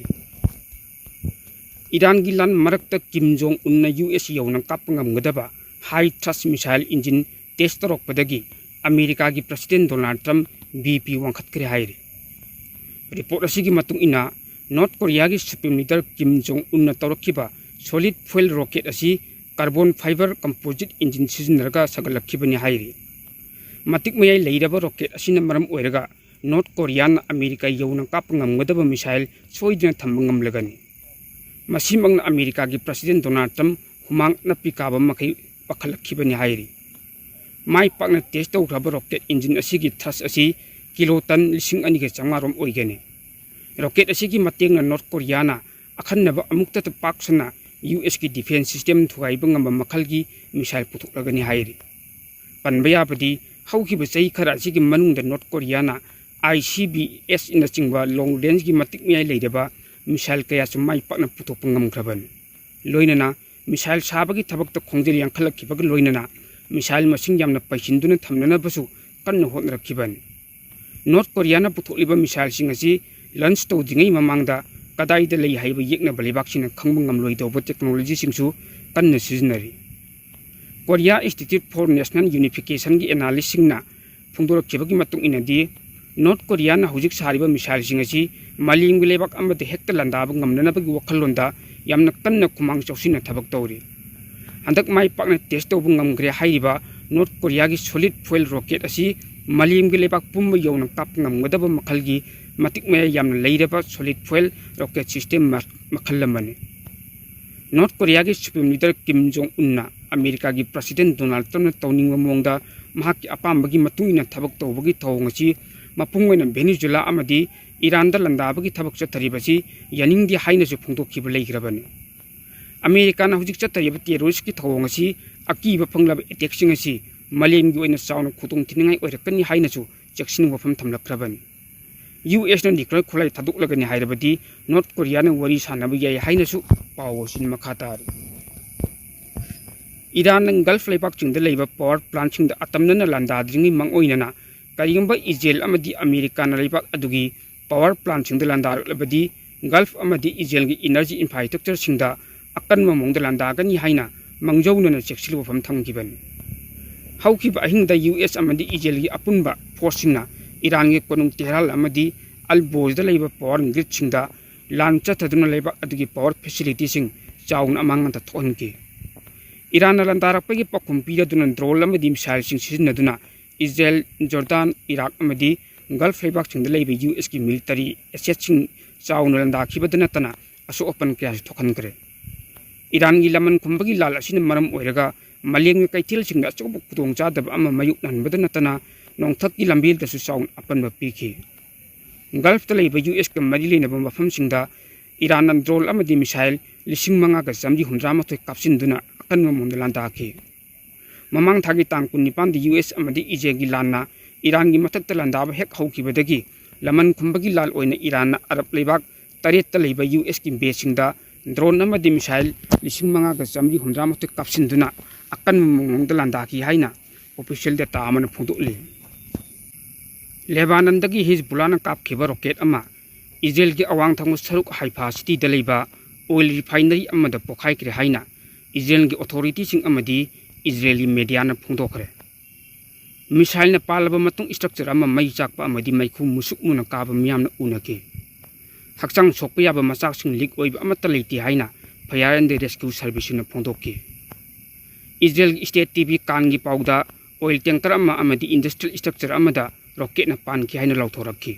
ꯏꯔꯥꯟꯒꯤ ꯂꯥꯟ ꯃꯔꯛꯇ ꯀꯤꯝ ꯖꯣꯡ ꯎꯟꯅ ꯌꯨ ꯑꯦꯁ ꯌꯧꯅ ꯀꯥꯞꯄ ꯉꯝꯒꯗꯕ ꯍꯥꯏ ꯊ꯭ꯔꯁ ꯃꯤꯁꯥꯏꯜ ꯏꯟꯖꯤꯟ ꯇꯦꯁ ꯇꯧꯔꯛꯄꯗꯒꯤ ꯑꯃꯦꯔꯤꯀꯥꯒꯤ ꯄ꯭ꯔꯁꯤꯗꯦꯟ ꯗꯣꯅꯥꯜꯗ ꯇ꯭ꯔꯝꯞ ꯕꯤ ꯄꯤ ꯋꯥꯡꯈꯠꯈ꯭ꯔꯦ ꯍꯥꯏꯔꯤ꯫ ꯔꯤꯄꯣꯔꯠ ꯑꯁꯤꯒꯤ ꯃꯇꯨꯡ ꯏꯟꯅ, ꯅꯣꯔꯠ ꯀꯣꯔꯤꯌꯥꯒꯤ ꯁꯨꯄ꯭ꯔꯤꯝ ꯂꯤꯗꯔ ꯀꯤꯝ ꯖꯣꯡ ꯎꯟꯅ ꯇꯧꯔꯛꯈꯤꯕ ꯁꯣꯂꯤꯗ ꯐ꯭ꯌꯨꯑꯦꯜ ꯔꯣꯀꯦꯠ ꯑꯁꯤ ꯀꯥꯔꯕꯣꯟ ꯐꯥꯏꯕꯔ ꯀꯝꯄꯣꯖꯤꯠ ꯏꯟꯖꯤꯟ ꯁꯤꯖꯤꯟꯅꯔꯒ ꯁꯥꯒꯠꯂꯛꯈꯤꯕꯅꯤ ꯍꯥꯏꯔꯤ꯫ ꯃꯇꯤꯛ ꯃꯌꯥꯏ ꯂꯩꯔꯕ ꯔꯣꯀꯦꯠ ꯑꯁꯤꯅ ꯃꯔꯝ ꯑꯣꯏꯔꯒ ꯅꯣꯔꯠ ꯀꯣꯔꯤꯌꯥꯅ ꯑꯃꯦꯔꯤꯀꯥ ꯌꯧꯅ ꯀꯥꯞꯄ ꯉꯝꯒꯗꯕ ꯃꯤꯁꯥꯏꯜ ꯁꯣꯏꯗꯅ ꯊꯝꯕ ꯉꯝꯂꯒꯅꯤ꯫ ꯃꯁꯤꯃꯛꯅ ꯑꯃꯦꯔꯤꯀꯥꯒꯤ ꯄ꯭ꯔꯁꯤꯗꯦꯟ ꯗꯣꯅꯥꯜꯗ ꯇ꯭ꯔꯝꯞ ꯍꯨꯃꯥꯡ ꯑꯅꯞꯄꯤ ꯀꯥꯕ ꯃꯈꯩ ꯄꯥꯈꯠꯂꯛꯈꯤꯕꯅꯤ ꯍꯥꯏꯔꯤ꯫ ꯃꯥꯏ ꯄꯥꯛꯅ ꯇꯦꯁ ꯇꯧꯈ꯭ꯔꯕ ꯔꯣꯀꯦꯠ ꯏꯟꯖꯤꯟ ꯑꯁꯤꯒꯤ ꯊ꯭ꯔꯁ ꯑꯁꯤ ꯀꯤꯂꯣ ꯇꯟ ꯂꯤꯁꯤꯡ ꯑꯅꯤꯒ ꯆꯥꯝꯃꯉꯥ ꯔꯣꯝ ꯑꯣꯏꯒꯅꯤ꯫ ꯔꯣꯀꯦꯠ ꯑꯁꯤꯒꯤ ꯃꯇꯦꯡꯅ ꯅꯣꯔꯠ ꯀꯣꯔꯤꯌꯥꯅ ꯑꯈꯟꯅꯕ ꯑꯃꯨꯛꯇꯗ ꯄꯥꯛ ꯁꯟꯅ ꯌꯨ ꯑꯦꯁꯀꯤ ꯗꯤꯐꯦꯟꯁ ꯁꯤꯁꯇꯦꯝ ꯊꯨꯒꯥꯏꯕ ꯉꯝꯕ ꯃꯈꯜꯒꯤ ꯃꯤꯁꯥꯏꯜ ꯄꯨꯊꯣꯛꯂꯒꯅꯤ ꯍꯥꯏꯔꯤ꯫ ꯄꯟꯕ ꯌꯥꯕꯗꯤ, ꯍꯧꯈꯤꯕ ꯆꯍꯤ ꯈꯔ ꯑꯁꯤꯒꯤ ꯃꯅꯨꯡꯗ ꯅꯣꯔꯠ ꯀꯣꯔꯤꯌꯥꯅ ꯑꯥꯏ ꯁꯤ ꯕꯤ ꯑꯦꯁ ꯅꯆꯤꯡꯕ ꯂꯣꯡ ꯔꯦꯟꯖꯀꯤ ꯃꯇꯤꯛ ꯃꯌꯥꯏ ꯂꯩꯔꯕ ꯃꯤꯁꯥꯏꯜ ꯀꯌꯥꯁꯨ ꯃꯥꯏ ꯄꯥꯛꯅ ꯄꯨꯊꯣꯛꯄ ꯉꯝꯈ꯭ꯔꯕꯅꯤ꯫ ꯂꯣꯏꯅꯅ ꯃꯤꯁꯥꯏꯜ ꯁꯥꯕꯒꯤ ꯊꯕꯛꯇ ꯈꯣꯡꯖꯦꯜ ꯌꯥꯡꯈꯠꯂꯛꯈꯤꯕꯒ ꯂꯣꯏꯅꯅ ꯃꯤꯁꯥꯏꯜ ꯃꯁꯤꯡ ꯌꯥꯝꯅ ꯄꯩꯁꯤꯟꯗꯨꯅ ꯊꯝꯅꯅꯕꯁꯨ ꯀꯟꯅ ꯍꯣꯠꯅꯔꯛꯈꯤꯕꯅꯤ꯫ ꯅꯣꯔꯠ ꯀꯣꯔꯤꯌꯥꯅ ꯄꯨꯊꯣꯛꯂꯤꯕ ꯃꯤꯁꯥꯏꯜꯁꯤꯡ ꯑꯁꯤ ꯂꯟꯆ ꯇꯧꯗ꯭ꯔꯤꯉꯩ ꯃꯃꯥꯡꯗ ꯀꯗꯥꯏꯗ ꯂꯩ ꯍꯥꯏꯕ ꯌꯦꯛꯅꯕ ꯂꯩꯕꯥꯛꯁꯤꯡꯅ ꯈꯪꯕ ꯉꯝꯂꯣꯏꯗꯧꯕ ꯇꯦꯛꯅꯣꯂꯣꯖꯤꯁꯤꯡꯁꯨ ꯀꯟꯅ ꯁꯤꯖꯤꯟꯅꯔꯤ꯫ Korea Institute for National Unification-ꯒꯤ ꯑꯦꯅꯥꯂꯤꯁꯁꯤꯡꯅ ꯐꯣꯡꯗꯣꯔꯛꯈꯤꯕꯒꯤ ꯃꯇꯨꯡ ꯏꯟꯅꯗꯤ, ꯅꯣꯔꯠ ꯀꯣꯔꯤꯌꯥꯅ ꯍꯧꯖꯤꯛ ꯁꯥꯔꯤꯕ ꯃꯤꯁꯥꯏꯜꯁꯤꯡ ꯑꯁꯤ ꯃꯥꯂꯦꯝꯒꯤ ꯂꯩꯕꯥꯛ ꯑꯃꯗ ꯍꯦꯛꯇ ꯂꯥꯟꯗꯥꯕ ꯉꯝꯅꯅꯕꯒꯤ ꯋꯥꯈꯜꯂꯣꯟꯗ ꯌꯥꯝꯅ ꯀꯟꯅ ꯈꯨꯃꯥꯡ ꯆꯥꯎꯁꯤꯟꯅ ꯊꯕꯛ ꯇꯧꯔꯤ꯫ ꯍꯟꯗꯛ ꯃꯥꯏ ꯄꯥꯛꯅ ꯇꯦꯁ ꯇꯧꯕ ꯉꯝꯈ꯭ꯔꯦ ꯍꯥꯏꯔꯤꯕ ꯅꯣꯔꯠ ꯀꯣꯔꯤꯌꯥꯒꯤ solid fuel rocket ꯑꯁꯤ ꯃꯥꯂꯦꯝꯒꯤ ꯂꯩꯕꯥꯛ ꯄꯨꯝꯕ ꯌꯧꯅ ꯀꯥꯞꯄ ꯉꯝꯒꯗꯕ ꯃꯈꯜꯒꯤ ꯃꯇꯤꯛ ꯃꯌꯥꯏ ꯌꯥꯝꯅ ꯂꯩꯔꯕ solid fuel rocket system ꯃ-, ꯃꯈꯜ ꯑꯃꯅꯤ꯫ ꯅꯣꯔꯠ ꯀꯣꯔꯤꯌꯥꯒꯤ Supreme Leader ꯀꯤꯝ ꯖꯣꯡ ꯎꯟꯅ ꯑꯃꯦꯔꯤꯀꯥꯒꯤ President Donald Trump-ꯅ ꯇꯧꯅꯤꯡꯕ ꯃꯑꯣꯡꯗ ꯃꯍꯥꯛꯀꯤ ꯑꯄꯥꯝꯕꯒꯤ ꯃꯇꯨꯡ ꯏꯟꯅ ꯊꯕꯛ ꯇꯧꯕꯒꯤ ꯊꯧꯑꯣꯡ ꯑꯁꯤ ꯃꯄꯨꯡ ꯑꯣꯏꯅ ꯚꯦꯅꯤꯖꯨꯂꯥ ꯑꯃꯗꯤ ꯏꯔꯥꯟꯗ ꯂꯥꯟꯗꯥꯕꯒꯤ ꯊꯕꯛ ꯆꯠꯊꯔꯤꯕꯁꯤ ꯌꯥꯅꯤꯡꯗꯦ ꯍꯥꯏꯅꯁꯨ ꯐꯣꯡꯗꯣꯛꯈꯤꯕ ꯂꯩꯈ꯭ꯔꯕꯅꯤ꯫ ꯑꯃꯦꯔꯤꯀꯥꯅ ꯍꯧꯖꯤꯛ ꯆꯠꯊꯔꯤꯕ terrorist-ꯀꯤ ꯊꯧꯑꯣꯡ ꯑꯁꯤ ꯑꯀꯤꯕ ꯐꯪꯂꯕ attack-ꯁꯤꯡ ꯑꯁꯤ ꯃꯥꯂꯦꯝꯒꯤ ꯑꯣꯏꯅ ꯆꯥꯎꯅ ꯈꯨꯗꯣꯡꯊꯤꯅꯤꯡꯉꯥꯏ ꯑꯣꯏꯔꯛꯀꯅꯤ ꯍꯥꯏꯅꯁꯨ ꯆꯦꯛꯁꯤꯟ ꯋꯥꯐꯝ ꯊꯝꯂꯛꯈ꯭ꯔꯕꯅꯤ꯫ ꯌꯨ ꯑꯦꯁꯅ nuclear ꯈꯨꯠꯂꯥꯏ ꯊꯥꯗꯣꯛꯂꯒꯅꯤ ꯍꯥꯏꯔꯕꯗꯤ ꯅꯣꯔꯠ ꯀꯣꯔꯤꯌꯥꯅ ꯋꯥꯔꯤ ꯁꯥꯟꯅꯕ ꯌꯥꯏ ꯍꯥꯏꯅꯁꯨ ꯄꯥꯎ ꯑꯁꯤꯅ ꯃꯈꯥ ꯇꯥꯔꯤ꯫ ꯏꯔꯥꯟꯅ ꯒꯜꯐ ꯂꯩꯕꯥꯛꯁꯤꯡꯗ ꯂꯩꯕ power plant-ꯁꯤꯡꯗ ꯑꯇꯝꯅꯅ ꯂꯥꯟꯗꯥꯗ꯭ꯔꯤꯉꯩ ꯃꯥꯡꯑꯣꯏꯅꯅ ꯀꯔꯤꯒꯨꯝꯕ ꯏꯖꯔꯦꯜ ꯑꯃꯗꯤ ꯑꯃꯦꯔꯤꯀꯥꯅ ꯂꯩꯕꯥꯛ ꯑꯗꯨꯒꯤ power plant-ꯁꯤꯡꯗ ꯂꯥꯟꯗꯥꯔꯛꯂꯕꯗꯤ ꯒꯜꯐ ꯑꯃꯗꯤ ꯏꯖꯔꯦꯜꯒꯤ energy infrastructure-ꯁꯤꯡꯗ ꯑꯀꯟꯕ ꯃꯑꯣꯡꯗ ꯂꯥꯟꯗꯥꯒꯅꯤ ꯍꯥꯏꯅ ꯃꯥꯡꯖꯧꯅꯅ ꯆꯦꯛꯁꯤꯜ ꯋꯥꯐꯝ ꯊꯝꯈꯤꯕꯅꯤ꯫ ꯍꯧꯈꯤꯕ ꯑꯍꯤꯡꯗ ꯌꯨ ꯑꯦꯁ ꯑꯃꯗꯤ ꯏꯖꯔꯦꯜꯒꯤ ꯑꯄꯨꯟꯕ force-ꯁꯤꯡꯅ ꯏꯔꯥꯟꯒꯤ ꯀꯣꯅꯨꯡ ꯇꯦꯍꯔꯥꯟ ꯑꯃꯗꯤ ꯑꯜ ꯕꯣꯖꯗ ꯂꯩꯕ power grid-ꯁꯤꯡꯗ ꯂꯥꯟ ꯆꯠꯊꯗꯨꯅ ꯂꯩꯕꯥꯛ ꯑꯗꯨꯒꯤ power facility-ꯁꯤꯡ ꯆꯥꯎꯅ ꯑꯃꯥꯡ ꯑꯇ ꯊꯣꯛꯍꯟꯈꯤ꯫ ꯏꯔꯥꯟꯅ ꯂꯥꯟꯗꯥꯔꯛꯄꯒꯤ ꯄꯥꯎꯈꯨꯝ ꯄꯤꯔꯗꯨꯅ drone ꯑꯃꯗꯤ missile-ꯁꯤꯡ ꯁꯤꯖꯤꯟꯅꯗꯨꯅ ꯏꯖꯔꯦꯜ, ꯖꯣꯔꯗꯥꯟ, ꯏꯔꯥꯛ ꯑꯃꯗꯤ ꯒꯜꯐ ꯂꯩꯕꯥꯛꯁꯤꯡꯗ ꯂꯩꯕ ꯌꯨ ꯑꯦꯁꯀꯤ military asset-ꯁꯤꯡ ꯆꯥꯎꯅ ꯂꯥꯟꯗꯥꯈꯤꯕꯗ ꯅꯠꯇꯅ ꯑꯁꯣꯛ ꯑꯄꯟ ꯀꯌꯥꯁꯨ ꯊꯣꯛꯍꯟꯈ꯭ꯔꯦ꯫ ꯏꯔꯥꯟꯒꯤ ꯂꯃꯟ ꯈꯨꯝꯕꯒꯤ ꯂꯥꯜ ꯑꯁꯤꯅ ꯃꯔꯝ ꯑꯣꯏꯔꯒ ꯃꯥꯂꯦꯝꯒꯤ ꯀꯩꯊꯦꯜꯁꯤꯡꯗ ꯑꯆꯧꯕ ꯈꯨꯗꯣꯡꯆꯥꯗꯕ ꯑꯃ ꯃꯥꯌꯣꯛꯅꯍꯟꯕꯗ ꯅꯠꯇꯅ ꯅꯣꯡꯊꯛꯀꯤ ꯂꯝꯕꯦꯜꯗꯁꯨ ꯆꯥꯎꯅ ꯑꯄꯟꯕ ꯄꯤꯈꯤ꯫ ꯒꯜꯐꯇ ꯂꯩꯕ ꯌꯨ ꯑꯦꯁꯀ ꯃꯔꯤ ꯂꯩꯅꯕ ꯃꯐꯝꯁꯤꯡꯗ ꯏꯔꯥꯟꯅ drone ꯑꯃꯗꯤ missile ꯂꯤꯁꯤꯡ ꯃꯉꯥꯒ ꯆꯥꯃꯔꯤ ꯍꯨꯝꯗ꯭ꯔꯥꯃꯥꯊꯣꯏ ꯀꯥꯞꯁꯤꯟꯗꯨꯅ ꯑꯀꯟꯕ ꯃꯑꯣꯡꯗ ꯂꯥꯟꯗꯥꯈꯤ꯫ ꯃꯃꯥꯡ ꯊꯥꯒꯤ ꯇꯥꯡ ꯀꯨꯟꯅꯤꯄꯥꯟꯗ ꯌꯨ ꯑꯦꯁ ꯑꯃꯗꯤ ꯏꯖꯔꯦꯜꯒꯤ ꯂꯥꯟꯅ ꯏꯔꯥꯟꯒꯤ ꯃꯊꯛꯇ ꯂꯥꯟꯗꯥꯕ ꯍꯦꯛ ꯍꯧꯈꯤꯕꯗꯒꯤ ꯂꯃꯟ ꯈꯨꯝꯕꯒꯤ ꯂꯥꯜ ꯑꯣꯏꯅ ꯏꯔꯥꯟꯅ ꯑꯔꯕ ꯂꯩꯕꯥꯛ ꯇꯔꯦꯠꯇ ꯂꯩꯕ ꯌꯨ ꯑꯦꯁꯀꯤ base-ꯁꯤꯡꯗ drone ꯑꯃꯗꯤ missile ꯂꯤꯁꯤꯡ ꯃꯉꯥꯒ ꯆꯥꯃꯔꯤ ꯍꯨꯝꯗ꯭ꯔꯥꯃꯥꯊꯣꯏ ꯀꯥꯞꯁꯤꯟꯗꯨꯅ ꯑꯀꯟꯕ ꯃꯑꯣꯡꯗ ꯂꯥꯟꯗꯥꯈꯤ ꯍꯥꯏꯅ official data ꯑꯃꯅ ꯐꯣꯡꯗꯣꯛꯂꯤ꯫ ꯂꯦꯕꯥꯅꯟꯗꯒꯤ ꯍꯤꯖꯕꯨꯜꯂꯥꯅ ꯀꯥꯞꯈꯤꯕ rocket ꯑꯃ ꯏꯖꯔꯦꯜꯒꯤ ꯑꯋꯥꯡ ꯊꯪꯕ ꯁꯔꯨꯛ ꯍꯥꯏꯐꯥ ꯁꯤꯇꯤꯗ ꯂꯩꯕ ꯑꯣꯏꯜ ꯔꯤꯐꯥꯏꯅꯔꯤ ꯑꯃꯗ ꯄꯣꯈꯥꯏꯈ꯭ꯔꯦ ꯍꯥꯏꯅ ꯏꯖꯔꯦꯜꯒꯤ ꯑꯣꯊꯣꯔꯤꯇꯤꯁꯤꯡ ꯑꯃꯗꯤ ꯏꯖꯔꯦꯂꯤ ꯃꯦꯗꯤꯌꯥꯅ ꯐꯣꯡꯗꯣꯛꯈ꯭ꯔꯦ꯫ ꯃꯤꯁꯥꯏꯜꯅ ꯄꯥꯜꯂꯕ ꯃꯇꯨꯡ ꯏꯁꯇ꯭ꯔꯛꯆꯔ ꯑꯃ ꯃꯩ ꯆꯥꯛꯄ ꯑꯃꯗꯤ ꯃꯩꯈꯨ ꯃꯨꯁꯨꯛ ꯃꯨꯅ ꯀꯥꯕ ꯃꯤꯌꯥꯝꯅ ꯎꯅꯈꯤ꯫ ꯍꯛꯆꯥꯡ ꯁꯣꯛꯄ ꯌꯥꯕ ꯃꯆꯥꯛꯁꯤꯡ ꯂꯤꯛ ꯑꯣꯏꯕ ꯑꯃꯠꯇ ꯂꯩꯇꯦ ꯍꯥꯏꯅ Fire and Rescue Serviceꯅ ꯐꯣꯡꯗꯣꯛꯈꯤ꯫ ꯏꯖꯔꯦꯜꯒꯤ ꯁ꯭ꯇꯦꯠ ꯇꯤ ꯚꯤ ꯀꯥꯟꯒꯤ ꯄꯥꯎꯗ ꯑꯣꯏꯜ ꯇꯦꯡꯀꯔ ꯑꯃ ꯑꯃꯗꯤ ꯏꯟꯗꯁꯇ꯭ꯔꯤꯌꯦꯜ ꯏꯁꯇ꯭ꯔꯛꯆꯔ ꯑꯃꯗ ꯔꯣꯀꯦꯠꯅ ꯄꯥꯟꯈꯤ ꯍꯥꯏꯅ ꯂꯥꯎꯊꯣꯔꯛꯈꯤ꯫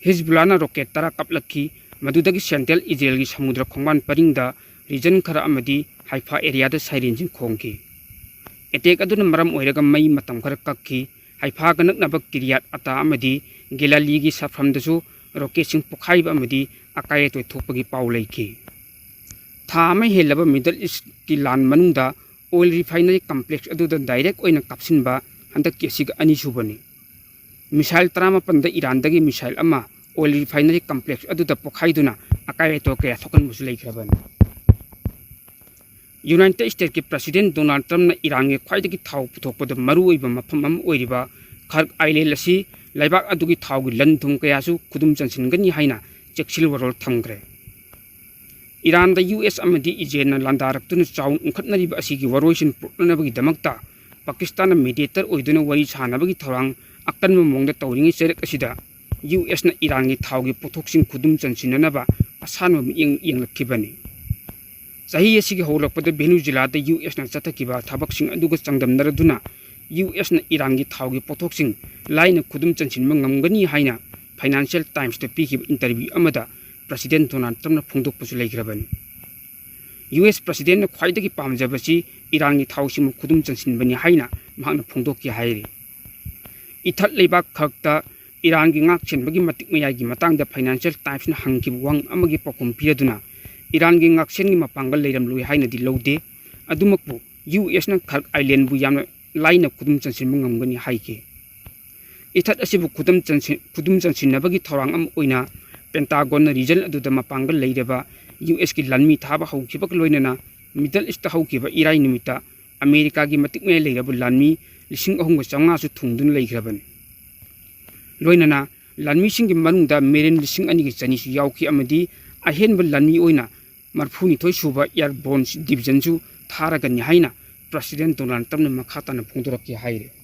ꯍꯤꯖꯕꯨꯂꯥꯅ ꯔꯣꯀꯦꯠ ꯇꯔꯥ ꯀꯥꯞꯂꯛꯈꯤ꯫ ꯃꯗꯨꯗꯒꯤ ꯁꯦꯟꯇ꯭ꯔꯦꯜ ꯏꯖꯔꯦꯜꯒꯤ ꯁꯃꯨꯗ꯭ꯔ ꯈꯣꯡꯕꯥꯟ ꯄꯔꯤꯡꯗ ꯔꯤꯖꯟ ꯈꯔ ꯑꯃꯗꯤ ꯍꯥꯏꯐꯥ ꯑꯦꯔꯤꯌꯥꯗ ꯁꯥꯏꯔꯦꯟꯁꯤꯡ ꯈꯣꯡꯈꯤ꯫ ꯑꯦꯇꯦꯛ ꯑꯗꯨꯅ ꯃꯔꯝ ꯑꯣꯏꯔꯒ ꯃꯩ ꯃꯇꯝ ꯈꯔ ꯀꯛꯈꯤ꯫ ꯍꯥꯏꯐꯥꯒ ꯅꯛꯅꯕ ꯀꯤꯔꯤꯌꯥꯠ ꯑꯇꯥ ꯑꯃꯗꯤ ꯒꯦꯂꯥꯂꯤꯒꯤ ꯁꯥꯐ꯭ꯔꯝꯗꯁꯨ ꯔꯣꯀꯦꯠꯁꯤꯡ ꯄꯣꯈꯥꯏꯕ ꯑꯃꯗꯤ ꯑꯀꯥꯏ ꯑꯇꯣꯏ ꯊꯣꯛꯄꯒꯤ ꯄꯥꯎ ꯂꯩꯈꯤ꯫ ꯊꯥ ꯑꯃ ꯍꯦꯜꯂꯕ ꯃꯤꯗꯜ ꯏꯁꯀꯤ ꯂꯥꯟ ꯃꯅꯨꯡꯗ ꯑꯣꯏꯜ ꯔꯤꯐꯥꯏꯅꯔꯤ ꯀꯝꯄ꯭ꯂꯦꯛꯁ ꯑꯗꯨꯗ ꯗꯥꯏꯔꯦꯛ ꯑꯣꯏꯅ ꯀꯥꯞꯁꯤꯟꯕ ꯍꯟꯗꯛꯀꯤ ꯑꯁꯤꯒ ꯑꯅꯤꯁꯨꯕꯅꯤ꯫ ꯃꯤꯁꯥꯏꯜ ꯇꯔꯥꯃꯥꯄꯟꯗ ꯏꯔꯥꯟꯗꯒꯤ ꯃꯤꯁꯥꯏꯜ ꯑꯃ ꯑꯣꯏꯜ ꯔꯤꯐꯥꯏꯅꯔꯤ ꯀꯝꯄ꯭ꯂꯦꯛꯁ ꯑꯗꯨꯗ ꯄꯣꯈꯥꯏꯗꯨꯅ ꯑꯀꯥꯏ ꯑꯇꯣꯏ ꯀꯌꯥ ꯊꯣꯛꯍꯟꯕꯁꯨ ꯂꯩꯈ꯭ꯔꯕꯅꯤ꯫ ꯌꯨꯅꯥꯏꯇꯦꯗ ꯁ꯭ꯇꯦꯠꯀꯤ ꯄ꯭ꯔꯁꯤꯗꯦꯟ ꯗꯣꯅꯥꯜꯗ ꯇ꯭ꯔꯝꯞꯅ ꯏꯔꯥꯟꯒꯤ ꯈ꯭ꯋꯥꯏꯗꯒꯤ ꯊꯥꯎ ꯄꯨꯊꯣꯛꯄꯗ ꯃꯔꯨꯑꯣꯏꯕ ꯃꯐꯝ ꯑꯃ ꯑꯣꯏꯔꯤꯕ ꯈꯔꯛ ꯑꯥꯏꯂꯦꯟ ꯑꯁꯤ ꯂꯩꯕꯥꯛ ꯑꯗꯨꯒꯤ ꯊꯥꯎꯒꯤ ꯂꯟ ꯊꯨꯝ ꯀꯌꯥꯁꯨ ꯈꯨꯗꯨꯝ ꯆꯟꯁꯤꯟꯒꯅꯤ ꯍꯥꯏꯅ ꯆꯦꯛꯁꯤꯜ ꯋꯥꯔꯣꯜ ꯊꯝꯈ꯭ꯔꯦ꯫ ꯏꯔꯥꯟꯗ ꯌꯨ ꯑꯦꯁ ꯑꯃꯗꯤ ꯏꯖꯔꯦꯜꯅ ꯂꯥꯟꯗꯥꯔꯛꯇꯨꯅ ꯆꯥꯎꯅ ꯎꯪꯈꯠꯅꯔꯤꯕ ꯑꯁꯤꯒꯤ ꯋꯥꯔꯣꯏꯁꯤꯟ ꯄꯨꯔꯛꯅꯅꯕꯒꯤꯗꯃꯛꯇ ꯄꯥꯀꯤꯁꯇꯥꯟꯅ ꯃꯤꯗꯤꯌꯦꯇꯔ ꯑꯣꯏꯗꯨꯅ ꯋꯥꯔꯤ ꯁꯥꯅꯕꯒꯤ ꯊꯧꯔꯥꯡ ꯑꯀꯟꯕ ꯃꯑꯣꯡꯗ ꯇꯧꯔꯤꯉꯩ ꯆꯩꯔꯛ ꯑꯁꯤꯗ ꯌꯨ ꯑꯦꯁꯅ ꯏꯔꯥꯟꯒꯤ ꯊꯥꯎꯒꯤ ꯄꯣꯠꯊꯣꯛꯁꯤꯡ ꯈꯨꯗꯨꯝ ꯆꯟꯁꯤꯟꯅꯅꯕ ꯑꯁꯥꯟꯕ ꯃꯤꯠꯌꯦꯡ ꯌꯦꯡꯂꯛꯈꯤꯕꯅꯤ꯫ ꯆꯍꯤ ꯑꯁꯤꯒꯤ ꯍꯧꯔꯛꯄꯗ ꯚꯦꯅꯨꯖꯨꯂꯥꯗ ꯌꯨ ꯑꯦꯁꯅ ꯆꯠꯊꯈꯤꯕ ꯊꯕꯛꯁꯤꯡ ꯑꯗꯨꯒ ꯆꯥꯡꯗꯝꯅꯔꯗꯨꯅ ꯌꯨ ꯑꯦꯁꯅ ꯏꯔꯥꯟꯒꯤ ꯊꯥꯎꯒꯤ ꯄꯣꯠꯊꯣꯛꯁꯤꯡ ꯂꯥꯏꯅ ꯈꯨꯗꯨꯝ ꯆꯟꯁꯤꯟꯕ ꯉꯝꯒꯅꯤ ꯍꯥꯏꯅ ꯐꯥꯏꯅꯥꯟꯁꯤꯌꯦꯜ ꯇꯥꯏꯝꯁꯇ ꯄꯤꯈꯤꯕ ꯏꯟꯇꯔꯚ꯭ꯌꯨ ꯑꯃꯗ ꯄ꯭ꯔꯁꯤꯗꯦꯟ ꯗꯣꯅꯥꯜꯗ ꯇ꯭ꯔꯝꯞꯅ ꯐꯣꯡꯗꯣꯛꯄꯁꯨ ꯂꯩꯈ꯭ꯔꯕꯅꯤ꯫ ꯌꯨ ꯑꯦꯁ ꯄ꯭ꯔꯁꯤꯗꯦꯟꯅ ꯈ꯭ꯋꯥꯏꯗꯒꯤ ꯄꯥꯝꯖꯕꯁꯤ ꯏꯔꯥꯟꯒꯤ ꯊꯥꯎꯁꯤꯡꯕꯨ ꯈꯨꯗꯨꯝ ꯆꯟꯁꯤꯟꯕꯅꯤ ꯍꯥꯏꯅ ꯃꯍꯥꯛꯅ ꯐꯣꯡꯗꯣꯛꯈꯤ ꯍꯥꯏꯔꯤ꯫ ꯏꯊꯠ ꯂꯩꯕꯥꯛ ꯈꯛꯇ ꯏꯔꯥꯟꯒꯤ ꯉꯥꯛ ꯁꯦꯟꯕꯒꯤ ꯃꯇꯤꯛ ꯃꯌꯥꯏꯒꯤ ꯃꯇꯥꯡꯗ ꯐꯥꯏꯅꯥꯟꯁꯤꯌꯦꯜ ꯇꯥꯏꯝꯁꯅ ꯍꯪꯈꯤꯕ ꯋꯥꯍꯪ ꯑꯃꯒꯤ ꯄꯥꯎꯈꯨꯝ ꯄꯤꯔꯗꯨꯅ ꯏꯔꯥꯟꯒꯤ ꯉꯥꯛꯁꯦꯟꯒꯤ ꯃꯄꯥꯡꯒꯜ ꯂꯩꯔꯝꯂꯣꯏ ꯍꯥꯏꯅꯗꯤ ꯂꯧꯗꯦ꯫ ꯑꯗꯨꯃꯛꯄꯨ ꯌꯨ ꯑꯦꯁꯅ ꯈꯔꯛ ꯑꯥꯏꯂꯦꯟꯕꯨ ꯌꯥꯝꯅ ꯂꯥꯏꯅ ꯈꯨꯗꯨꯝ ꯆꯟꯁꯤꯟꯕ ꯉꯝꯒꯅꯤ ꯍꯥꯏꯈꯤ꯫ ꯏꯊꯠ ꯑꯁꯤꯕꯨ ꯈꯨꯗꯨꯝ ꯆꯟꯁꯤꯟ-, ꯈꯨꯗꯨꯝ ꯆꯟꯁꯤꯟꯅꯕꯒꯤ ꯊꯧꯔꯥꯡ ꯑꯃ ꯑꯣꯏꯅ ꯄꯦꯟꯇꯥꯒꯣꯟꯅ ꯔꯤꯖꯟ ꯑꯗꯨꯗ ꯃꯄꯥꯡꯒꯜ ꯂꯩꯔꯕ ꯌꯨ ꯑꯦꯁꯀꯤ ꯂꯥꯟꯃꯤ ꯊꯥꯕ ꯍꯧꯈꯤꯕꯒ ꯂꯣꯏꯅꯅ ꯃꯤꯗꯜ ꯏꯁꯇ ꯍꯧꯈꯤꯕ ꯏꯔꯥꯏ ꯅꯨꯃꯤꯠꯇ ꯑꯃꯦꯔꯤꯀꯥꯒꯤ ꯃꯇꯤꯛ ꯃꯌꯥꯏ ꯂꯩꯔꯕ ꯂꯥꯟꯃꯤ ꯂꯤꯁꯤꯡ ꯑꯍꯨꯝꯒ ꯆꯥꯝꯃꯉꯥꯁꯨ ꯊꯨꯡꯗꯨꯅ ꯂꯩꯈ꯭ꯔꯕꯅꯤ꯫ ꯂꯣꯏꯅꯅ ꯂꯥꯟꯃꯤꯁꯤꯡꯒꯤ ꯃꯅꯨꯡꯗ Marine ꯂꯤꯁꯤꯡ ꯑꯅꯤꯒ ꯆꯅꯤꯁꯨ ꯌꯥꯎꯈꯤ ꯑꯃꯗꯤ ꯑꯍꯦꯟꯕ ꯂꯥꯟꯃꯤ ꯑꯣꯏꯅ ꯃꯔꯤꯐꯨꯅꯤꯊꯣꯏ ꯁꯨꯕ Airborne Division ꯁꯨ ꯊꯥꯔꯒꯅꯤ ꯍꯥꯏꯅ President Donald Trump ꯅ ꯃꯈꯥ ꯇꯥꯅ ꯐꯣꯡꯗꯣꯔꯛꯈꯤ ꯍꯥꯏꯔꯤ꯫